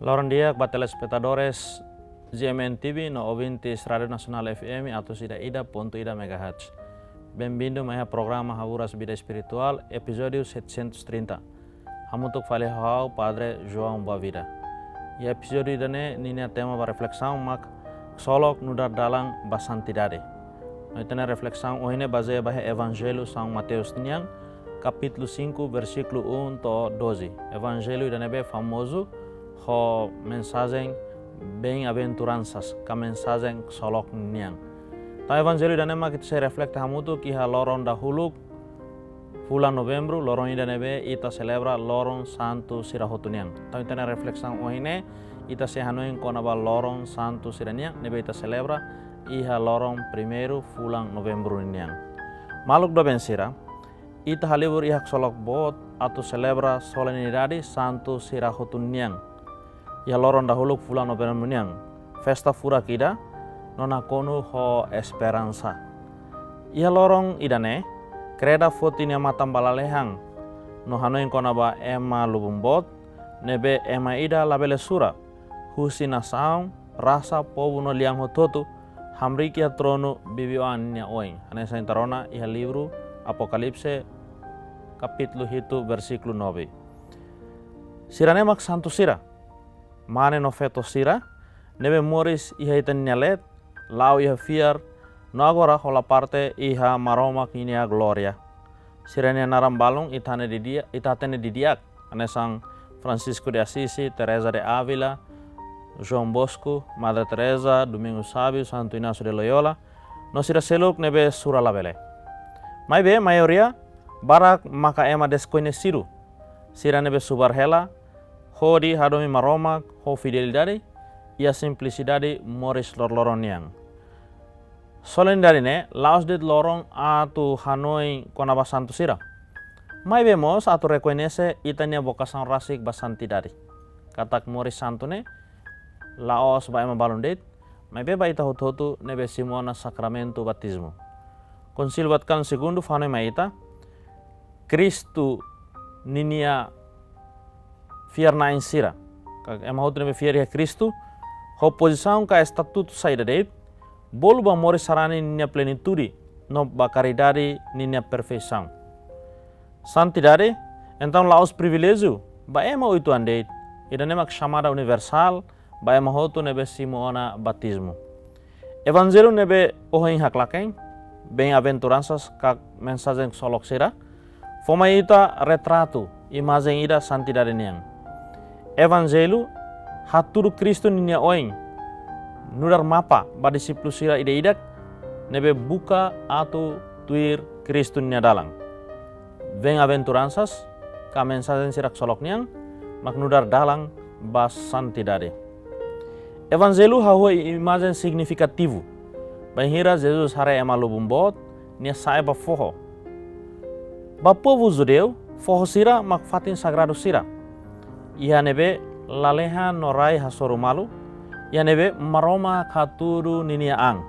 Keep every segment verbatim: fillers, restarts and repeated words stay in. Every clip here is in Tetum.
Loron di'ak ba telespetadores G M N T V no ouvintes Rádiu Nasionál F M atus ida ida pontu ida megahertz. Benvindu mai iha programa Haburas Vida Espirituál, epizódiu setecentos trinta. Hamutuk fali ho ha'u, Padre João Boavida. Iha epizódiu ida-ne'e, ninia tema ba reflesaun mak ksolok nu'udar dalan ba santidade. No ita-nia reflesaun ohin ne'e bazeia ba iha Evanjellu São Mateus nian, kapítulu cinco, versíkulu um to'o doze. Evanjellu ida ne'ebé famozu ho mensajen bem-aventuransas, ka mensajen ksolok nian. Entaun Evanjellu ida ne'e mak ita sei reflete hamutuk iha loron dahuluk fulan Novembru, loron ida ne'ebé ita selebra loron santu sira hotu nian. Entaun ita-nia reflesaun ohin ne'e, ita sei hanoin kona-ba loron santu sira-nian ne'ebé ita selebra iha loron primeiru fulan Novembru nian. Maluk doben sira, ita halibur iha ksolok boot atu selebra solenidade santu sira hotu nian iha loron dahuluk fulan Novembru nian. Festa furak ida, no nakonu ho esperansa. Iha loron ida-ne'e, kreda foti nia matan ba lalehan, no hanoin kona-ba ema lubun boot, ne'ebé ema ida labele sura, husi nasaun, rasa, povu no lian hotu-hotu, hamriik iha tronu bibi-oan nia oin. Hanesan ita rona iha livru Apokalipse, kapítulu hitu, versíkulu nove. Sira-ne'e mak santu sira, mane no feto sira, ne'ebé moris iha ita-nia leet, la'o iha fiar, no agora hola parte iha Maromak ninia glória. Sira-nia naran balun ita hatene didia-, ita hatene didi'ak, hanesan Francisco de Assisi, Teresa de Ávila, João Bosco, Madre Teresa, Domingos Sábio, Santo Inácio de Loyola, no sira seluk ne'ebé sura labele. Maibé, maioria, barak maka ema deskoñesidu, sira ne'ebé subar hela, hodi hadomi Maromak ho fidelidade, iha simplisidade moris loroloron nian. Solenidade ne'e, la'ós de'it loron atu hanoin kona-ba santu sira. Maibé mós atu rekoñese ita-nia vokasaun rasik ba santidade. Katak moris santu ne'e, la'ós ba ema balun de'it, maibé ba ita hotu-hotu ne'ebé simu ona sakramentu batizmu. Konsíliu Vatikanu Segundu fó hanoin mai ita, Kristu ninia fiar-na'in sira. Ka ema hotu ne'ebé fiar iha Kristu, ho pozisaun ka estatutu saida de'it, bolu ba moris sarani ninia plenitude, no ba karidade ninia perfeisaun. Santidade, entaun la'ós priviléjiu ba ema uitoan de'it, ida-ne'e mak xamada universál ba ema hotu ne'ebé simu ona batizmu. Evanjellu ne'ebé ohin haklaken, bem-aventuransas ka mensajen ksolok sira, fó mai ita retratu, imajen ida santidade nian. Evanjellu hatudu Kristu ninia oin, nu'udar mapa ba dixípulu sira ida-idak ne'ebé buka atu tuir Kristu ninia dalan. Bem-aventuransas ka mensajen sira ksolok nian mak nu'udar dalan ba santidade. Evanjellu hahú imajen signifikativu bainhira Jesus haree ema lubun boot nia sa'e ba foho. Ba povu judeu, foho sira mak fatin sagradu sira, iha ne'ebé lalehan no rai hasoru malu, iha ne'ebé Maromak hatudu ninia an.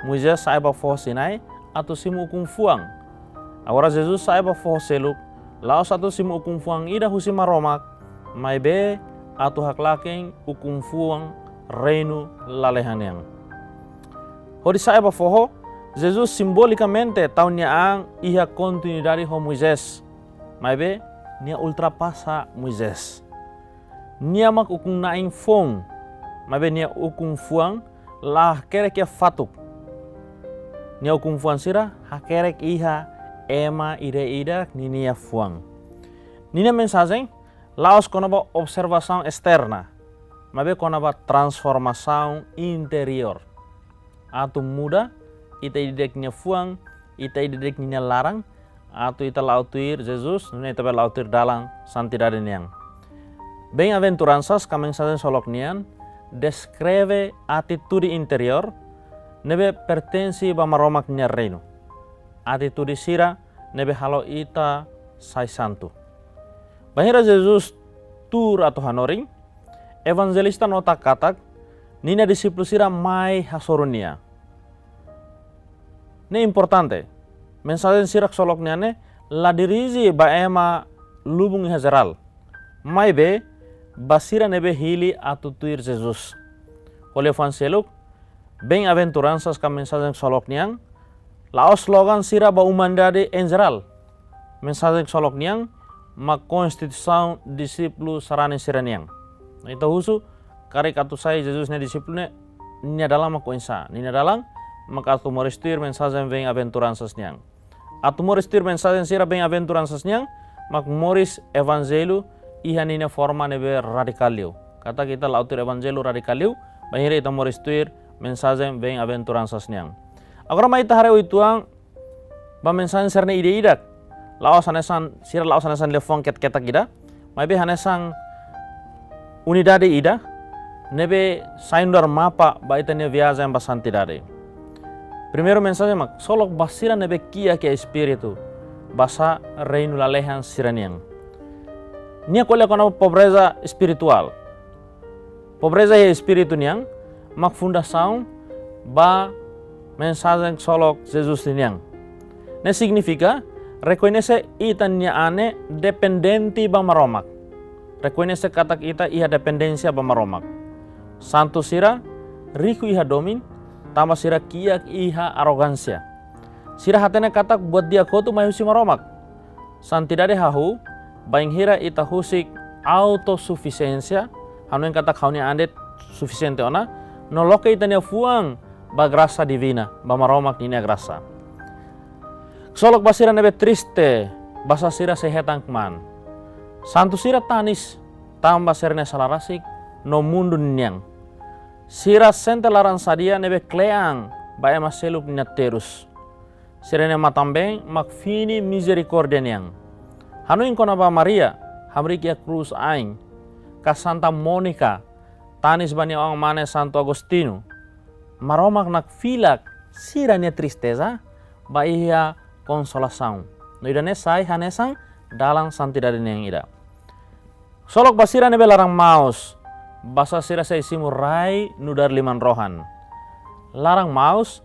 Moisés sa'e ba foho Sinai atu simu ukun-fuan. Agora Jesus sa'e ba foho seluk, la'ós atu simu ukun-fuan ida husi Maromak, maibé atu haklaken ukun-fuan reinu lalehan nian. Hodi sa'e ba foho, Jesus simbolikamente tau nia an iha kontinuidade ho Moisés, maibé nia ultrapasa Moisés. Nia mak ukun-na'in foun, maibé nia ukun-fuan la hakerek iha fatuk. Nia ukun-fuan sira hakerek iha ema ida-idak ninia fuan. Ninia mensajen la'ós kona-ba observasaun esterna, maibé kona-ba transformasaun interiór. Atu muda ita ida-idak nia fuan, ita ida-idak ninia laran, atu ita la'o tuir Jesus, nune'e ita bele la'o tuir dalan santidade nian. Bem-aventuransas ka mensajen ksolok nian deskreve atitude interiór ne'ebé pertense ba Maromak nia reinu. Atitude sira ne'ebé halo ita sai santu. Bainhira Jesus tuur atu hanorin, evanjelista nota katak ninia dixípulu sira mai hasoru nia. Ne'e importante, mensajen sira ksolok nian ne'e la dirije ba ema lubun iha jerál. Maibé, ba sira ne'ebé hili atu tuir Jesus. Ho liafuan seluk, bem-aventuransas ka mensajen ksolok nian, la'ós slogan sira ba umanidade em geral. Mensajen ksolok nian mak konstituisaun dixípulu sarani sira-nian. Ita husu, karik atu sai Jesus nia dixípulu ne'e, nia dalan mak oinsá? Nia dalan mak atu moris tuir mensajen bem-aventuransas nian. Atu moris tuir mensajen sira bem-aventuransas nian, mak moris evanjellu iha ninia forma ne'ebé radikál liu. Katak ita la'o tuir evanjellu radikál liu, bainhira ita moris tuir mensajen bem-aventuransas nian. Agora mai ita haree uitoan ba mensajen sira-ne'e ida-idak. La'ós hanesan, sira la'ós hanesan liafuan ketak-ketak ida, maibé hanesan unidade ida ne'ebé sai nu'udar mapa ba ita-nia viajen ba santidade. Primeiru mensajen mak ksolok ba sira ne'ebé kiak iha espíritu, basá reinu lalehan sira-nian. Nia ko'alia kona-ba pobreza espirituál. Pobreza iha espíritu nian mak fundasaun ba mensajen ksolok Jesus nian. Ne'e signifika rekoñese ita-nia an ne'e dependente ba Maromak. Rekoñese katak ita iha dependénsia ba Maromak. Santu sira riku iha domin, tanba sira kiak iha arogánsia. Sira hatene katak buat di'ak hotu mai husi Maromak. Santidade hahú, bainhira ita husik autosufisiénsia, hanoin katak ha'u-nia an de'it sufisiente ona, no loke ita-nia fuan ba grasa divina, ba Maromak ninia grasa. Ksolok ba sira ne'ebé triste, basá sira sei hetan kmaan. Santu sira tanis, tanba sira-nia sala rasik no mundu nian. Sira sente laran sadia ne'ebé kle'an ba ema seluk nia terus. Sira-nia matan-been mak fini mizerikórdia nian. Hanoin kona-ba Maria hamriik iha krús ain, ka Santa Mónica tanis ba nia oan-mane Santu Agostinho. Maromak nakfilak sira-nia tristeza ba iha konsolasaun. No ida-ne'e sai hanesan dalan santidade nian ida. Ksolok ba sira ne'ebé laran-maus, basá sira sei simu rai nu'udar liman-rohan. Laran-maus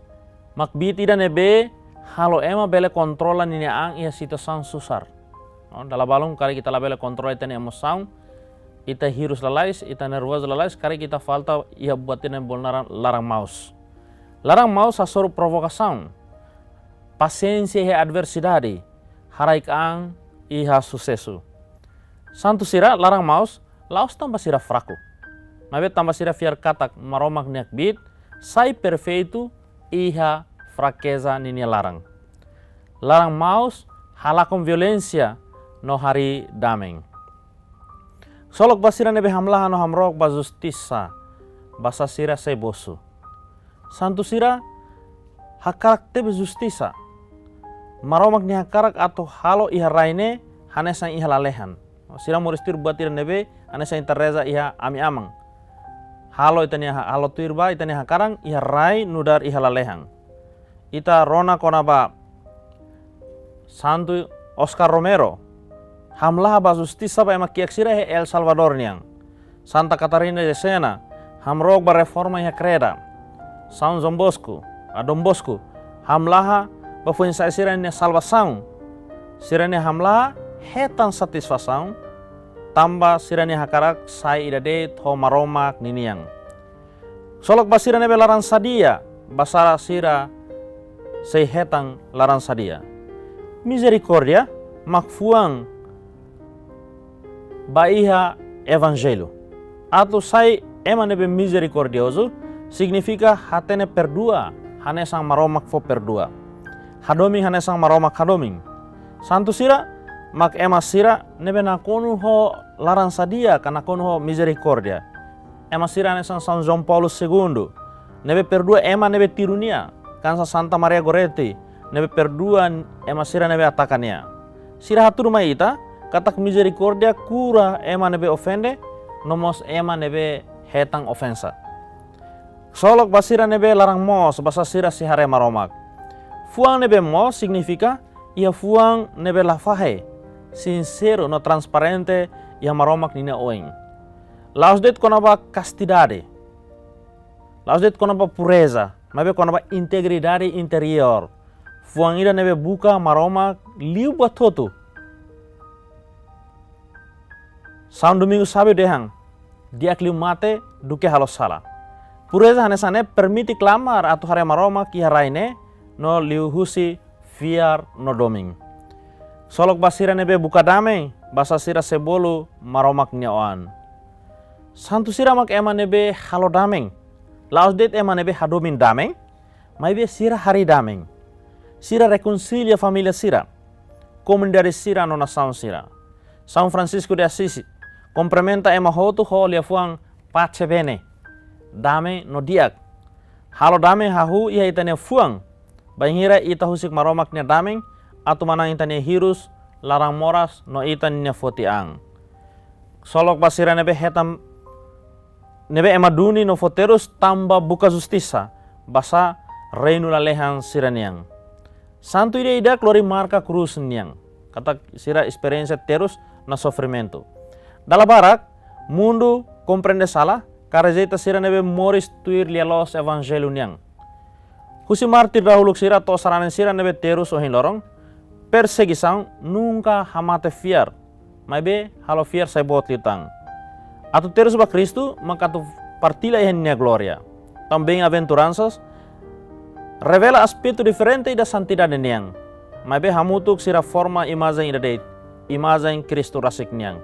mak biit ida ne'ebé halo ema bele kontrola ninia an iha situasaun susar. No, dala balun karik ita labele kontrola ita-nia emosaun, ita hirus lalais, ita nervozu lalais, karik ita falta iha buat ida ne'ebé bolu naran laran-maus. Laran-maus hasoru provokasaun, pasiénsia iha adversidade, haraik an iha susesu. Santu sira laran-maus la'ós tanba sira fraku, maibé tanba sira fiar katak Maromak nia kbiit sai perfeitu iha frakeza ninia laran. Laran-maus halakon violénsia no harii damen. Ksolok ba sira ne'ebé hamlaha no hamrook ba justisa, basá sira sei bosu. Santu sira hakarak tebes justisa. Maromak nia hakarak atu halo iha rai ne'e hanesan iha lalehan. Sira moris tuir buat ida ne'ebé hanesan ita reza iha ami-aman. Halo ita-nia ha-, halo tuir ba ita-nia hakarak iha rai nu'udar iha lalehan. Ita rona kona-ba Santu Oscar Romero, hamlaha ba justisa ba ema kiak sira iha El Salvador nian. Santa Catarina de Sena, hamrook ba reforma iha kreda. São João Bosco, a Dom Bosco, hamlaha ba foin-sa'e sira-nia salvasaun. Sira-nia hamlaha hetan satisfasaun, tanba sira-nia hakarak sai ida de'it ho Maromak ninian. Ksolok ba sira ne'ebé laran sadia, basá sira sei hetan laran sadia. Mizerikórdia mak fuan ba iha evanjellu. Atu sai ema ne'ebé mizerikordiozu signifika hatene perdua hanesan Maromak fó perdua, hadomi hanesan Maromak hadomi. Santu sira mak ema sira ne'ebé nakonu ho laran sadia ka nakonu ho mizerikórdia. Ema sira hanesan São João Paulo Segundo, ne'ebé perdua ema ne'ebé tiru nia, ka hanesan Santa Maria Goretti, ne'ebé perdua ema sira ne'ebé ataka nia. Sira hatudu mai ita katak mizerikórdia kura ema ne'ebé ofende, no mós ema ne'ebé hetan ofensa. Ksolok ba sira ne'ebé laran-moos, basá sira sei haree Maromak. Fuan ne'ebé moos signifika iha fuan ne'ebé la fahe, sinseru no transparente iha Maromak ninia oin. La'ós de'it kona-ba kastidade, la'ós de'it kona-ba pureza, maibé kona-ba integridade interiór. Fuan ida ne'ebé buka Maromak liu buat hotu. São Domingos Sábio dehan, di'ak liu mate duké halo sala. Pureza hanesan ne'e permite klamar atu haree Maromak iha rai ne'e no liuhusi fiar no domin. Ksolok ba sira ne'ebé buka dame, basá sira sei bolu Maromak nia oan. Santu sira mak ema ne'ebé halo dame. La'ós de'it ema ne'ebé hadomi dame, maibé sira harii dame. Sira rekonsilia família sira, komunidade sira no nasaun sira. São Francisco de Assis kumprimenta ema hotu ho liafuan pace bene, dame no di'ak. Halo dame hahú iha ita-nia fuan, bainhira ita husik Maromak nia dame atu manán ita-nia hirus, laran moras no ita-nia foti an. Ksolok ba sira ne'ebé hetan, ne'ebé ema duni no fó terus tanba buka justisa, basá reinu lalehan sira-nian. Santu ida-idak lori marka krús nian, katak sira esperiénsia terus no sofrimentu. Dala barak, mundu komprende sala, ka rejeita sira ne'ebé moris tuir lia-loos evanjellu nian. Husi mártir dahuluk sira to'o sarani sira ne'ebé terus ohin loron, persegisaun nunka hamate fiar, maibé halo fiar sai boot liután. Atu terus ba Kristu maka atu partilla iha nia glória. Tan bem-aventuransas revela aspetu diferente ida santidade nian, maibé hamutuk sira forma imajen ida de'it, imajen Kristu rasik nian.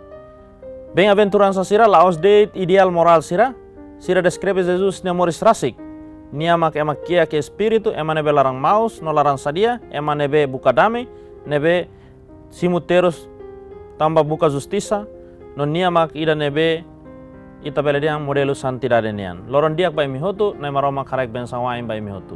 Bem-aventuransa sira la'ós de'it ideál morál sira, sira deskreve Jesus nia moris rasik. Nia mak ema kiak iha espíritu, ema ne'ebé laran maus no laran sadia, ema ne'ebé buka dame, ne'ebé simu terus tanba buka justisa, no nia mak ida ne'ebé ita bele dehan modelu santidade nian. Loron di'ak ba imi hotu, Na'i Maromak haraik bensaun wa'in ba imi hotu.